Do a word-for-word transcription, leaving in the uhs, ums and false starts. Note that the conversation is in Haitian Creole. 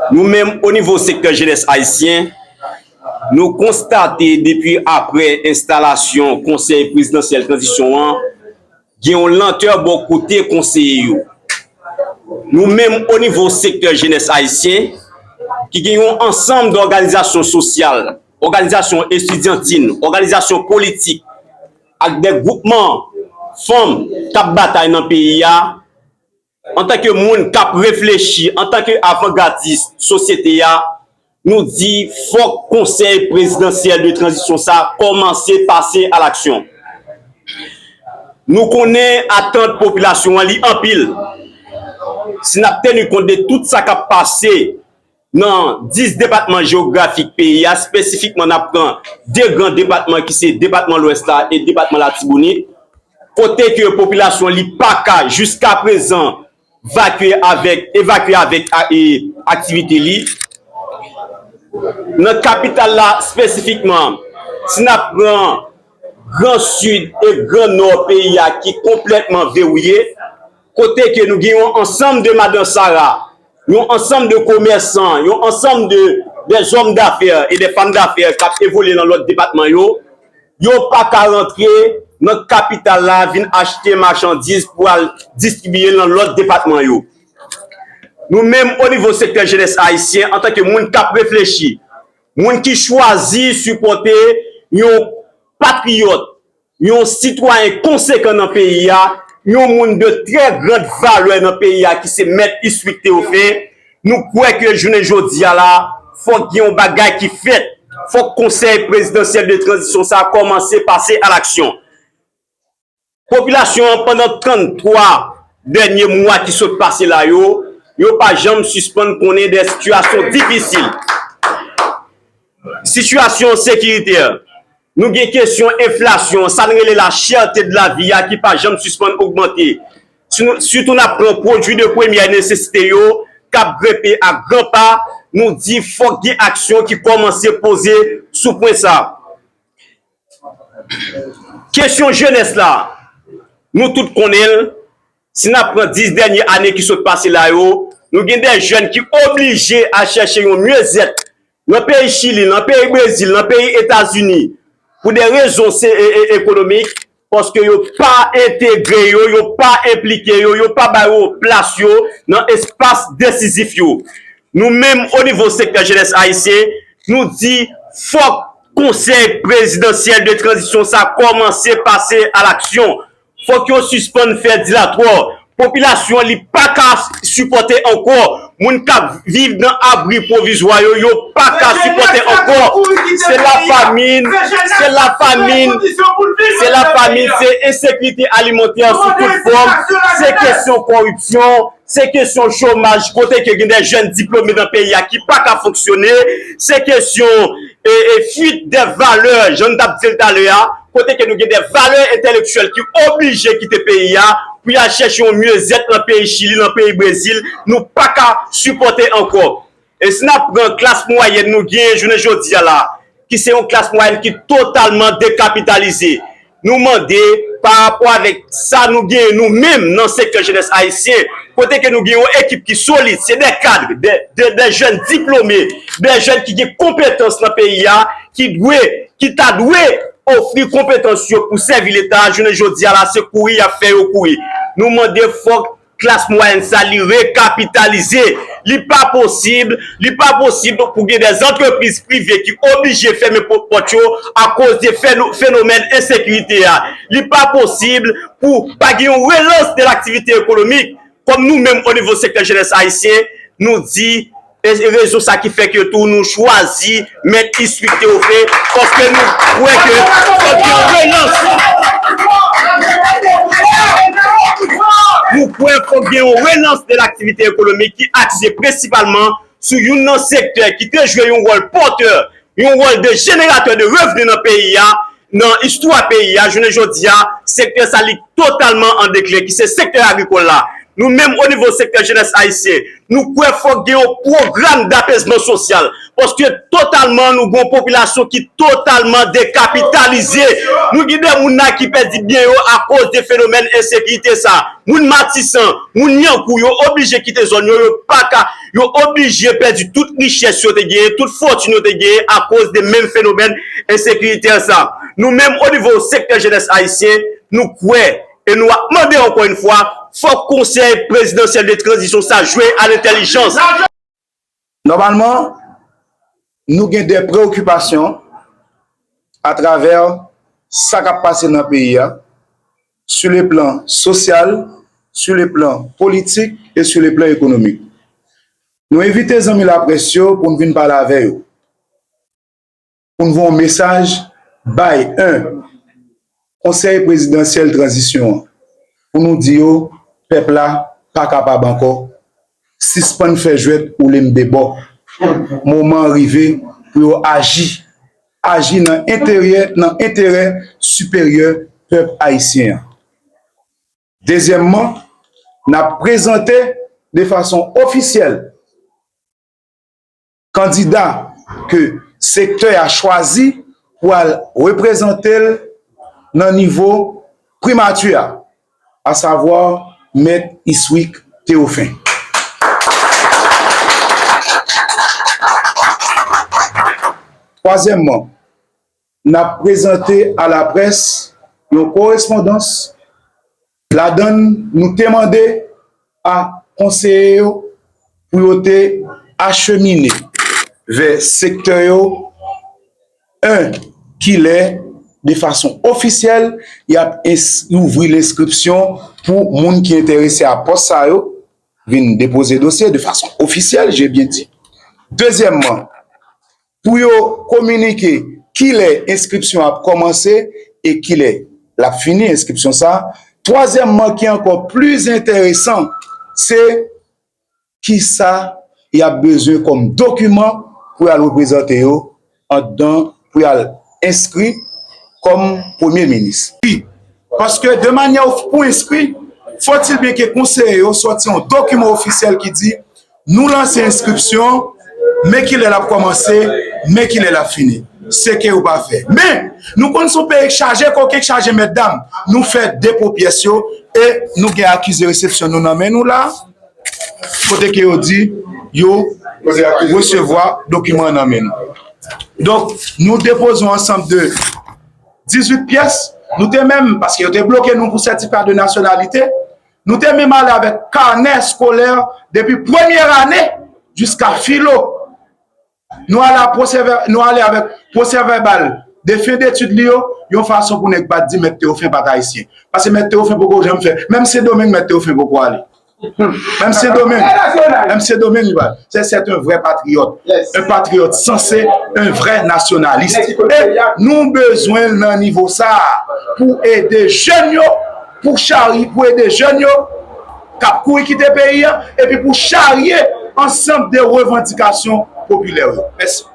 Nou menm, o nivo sektè jenès ayisyen, nou konstate depi apre enstalasyon Konsèy Prezidansyèl Tranzisyon an, gen yon lantè bò kote konseye yo. Nou menm, o nivo sektè jenès ayisyen, ki gen yon ansanm dòganizasyon sosyal, òganizasyon estidyantin, òganizasyon politik, ak de gwoupman fanm k ap batay nan peyi a, antanke moun k ap reflechi, antanke avangardis sosyete a, nou di fòk Konsèy Prezidansyèl de Tranzisyon sa a kòmanse pase alaksyon. Nou konnen atant popilasyon an li anpil. Si n ap teni kont de tout sa k ap pase nan dis depatman jewografik peyi a, espesifikman n ap pran de gran depatman ki se depatman Lwès la e depatman Latibonit, kote ke popilasyon li pa ka jiska prezan vakye avèk, evakye avèk a, e, aktivite li. Nan kapital la espesifikman, si n ap pran Gran Sid e Gran Nò peyi a ki konplètman vewouye, kote ke nou gen yon ansanm de madan sara, yon ansanm de komèsan, yon ansanm de, de zòm dafè e de fanm dafè k ap evolye nan lòt depatman yo, yo pa ka rantre nan kapital la vin achte machandiz pou al distribiye nan lòt depatman yo. Nou menm, o nivo sektè jenès ayisyen, antanke moun k ap reflechi, moun ki chwazi sipòte yon patriyòt, yon sitwayen konsekan nan peyi a, yon moun de trè grand valè nan peyi a ki se Mèt Iswik Tewofen, nou kwè ke jounen jodi a la, fòk gen yon bagay ki fèt. Fòk Konsèy Prezidansyèl de Tranzisyon sa a kòmanse pase alaksyon. Popilasyon an, pandan tranntwa dènye mwa ki sot pase la yo, yo pa janm sispann konnen de sitiyasyon difisil. Sitiyasyon sekiritè, nou gen kesyon enflasyon, sa n rele la chète de la vi a ki pa janm sispann ogmante. Si nou, sitou n ap pran pwodui de premyè nesesite yo k ap grenpe a gran pa, nou di fòk gen aksyon ki kòmanse poze sou pwen sa. Kesyon jenès la, nou tout konnen l, si n ap pran dis dènye ane ki sot pase la yo, nou gen de jèn ki oblije al chèche yon myezèt nan peyi Chili, nan peyi Brezil, nan peyi Etazini, pou de rezon se, e, e, ekonomik, paske yo pa entegre yo, yo pa enplike yo, yo pa ba yo plas yo nan espas desizif yo. Nou menm, o nivo sektè jenès ayisyen, nou di fòk Konsèy Prezidansyèl de Tranzisyon sa kòmanse pase alaksyon. Fòk yo sispann fè dilatwò. Popilasyon an, li pa ka sipòte ankò. Moun k ap viv nan abri pwovizwa yo, yo pa ka sipòte ankò. Se lafamin, se lafamin, se lafamin, se ensekirite alimantè sou tout fòm, se kesyon kòripsyon, se kesyon chomaj, kote ke gen de jèn diplome nan peyi a ki pa ka fonksyone, se kesyon, e, e, fuit de valè, jan n t ap di l talè a, kote ke nou gen de valè entèlektyèl ki oblije kite peyi a pou y al chèche yon myezèt nan peyi Chili, nan peyi Brezil, nou pa ka sipòte ankò. E si n ap pran klas mwayèn nou genyen jounen jodi a la, ki se yon klas mwayèn ki totalman dekapitalize, nou mande, pa rapò avèk sa nou genyen nou menm nan sektè jenès ayisyen, kote ke nou gen yon ekip ki solid, se de kad, de, de, de jèn diplome, de jèn ki gen konpetans nan peyi a, ki dwe, ki ta dwe ofri konpetans yo pou sèvi Leta, jounen jodi a la, se kouri y ap fè yo kouri. Nou mande fòk klas mwayèn sa li rekapitalize. Li pa posib, li pa posib pou gen de antrepriz prive ki oblije fèmen pòt yo akoz de feno-, fenomèn ensekirite a. Li pa posib pou pa gen yon relans de laktivite ekonomik. Kòm nou menm o nivo sektè jenès ayisyen, nou di, e rezon sa ki fè ke tou nou chwazi Mèt Iswik Tewofen, paske nou kwè ke fòk gen yon relans. Nou kwè fòk gen yon relans de laktivite ekonomik ki akse prensipalman sou youn nan sektè ki te jwe yon wòl pòtè, yon wòl de jeneratè de revni nan peyi a, nan istwa peyi a, jounen jodi a, sektè sa li totalman an deklen, ki se sektè agrikòl la. Nou menm o nivo sektè jenès ayisyen, nou kwè fòk gen yon pwogram dapezman sosyal, paske totalman nou gen yon popilasyon ki totalman dekapitalize. Nou gen de moun la ki pèdi byen yo akoz de fenomèn ensekirite sa. Moun Matisan, moun Lyankou, yo oblije kite zòn yo, yo pa ka, yo oblije pèdi tout richès yo te genyen, tout fòtin yo te genyen akoz de menm fenomèn ensekirite sa. Nou menm o nivo sektè jenès ayisyen, nou kwè e nou ap mande ankò yon fwa, fòk konsèy prezidansyèl de tranzisyon sa jwe a lentèlijans. Nòmalman, nou gen de preokipasyon atravè sa k ap pase nan peyi a, sou le plan sosyal, sou le plan politik e sou le plan ekonomik. Nou envite zanmi laprès yo pou n vin pale avè yo, pou n voye yon mesaj bay, en, konsèy prezidansyèl tranzisyon an, pou nou di yo pèp la pa kapab ankò, sispann fè jwèt ou lembe bò. Moman an rive pou yo aji, aji nan enterè, nan enterè siperyè pèp ayisyen an. Dezyèmman, n ap prezante de fason ofisyèl kandida ke sektè a chwazi pou al reprezante l nan nivo primati a, asavwa Mèt Iswick Théophin. Twazyèmman, n ap prezante a laprès yon korespondans. Ladan l, nou te mande a konseye yo pou yo te achemine vè sektè yo, en, kilè, de fason ofisyèl, y ap ins-, ouvri lenskripsyon pou moun ki enterese a pòs sa yo vin depoze dosye de fason ofisyèl, je bien di. Dezyèmman, pou yo kominike kilè enskripsyon ap kòmanse e kilè l ap fini, enskripsyon sa. Twazyèmman, ki ankò pli enteresan, se kisa y ap bezwen kòm dokiman pou y al reprezante yo anndan, pou y al enskri kòm premye minis. Paske de manyè pou enskri, fòtil byen ke konseye yo sòti yon dokiman ofisyèl ki di, nou lanse enskripsyon, men kilè l ap kòmanse, men kilè l ap fini. Se ke yo pa fè. Men, nou konn se yon peyi k chaje koken, k chaje mètdam. Nou fè depo pyès yo e nou gen akize resepsyon nou nan men nou la. Kote ke yo di yo resevwa dokiman an nan men nou. Donk, nou depoze yon ansanm de dizuit pyès. Nou te menm, paske yo te bloke nou pou sètifika de nasyonalite, nou te menm ale avèk kanè eskolè depi premyè ane jiska filo. Nou ale a pwosè vè-, nou ale avèk pwosè vèbal de fen detid li yo, yon fason pou nèg pa t di Mèt Théophin pa t ayisyen. Paske Mèt Théophin poko janm fè, menm Sendomeng Mèt Théophin poko ale. Menm Sendomeng, menm Sendomeng li pa. Se, c'est un vrai patriote, un patriote sensé, un vrai nationaliste. E nou bezwen l nan nivo sa a pou ede jèn yo, pou chari, pou ede jèn yo k ap kouri kite peyi a, epi pou charye ansanm de revandikasyon popilè yo. Mèsi.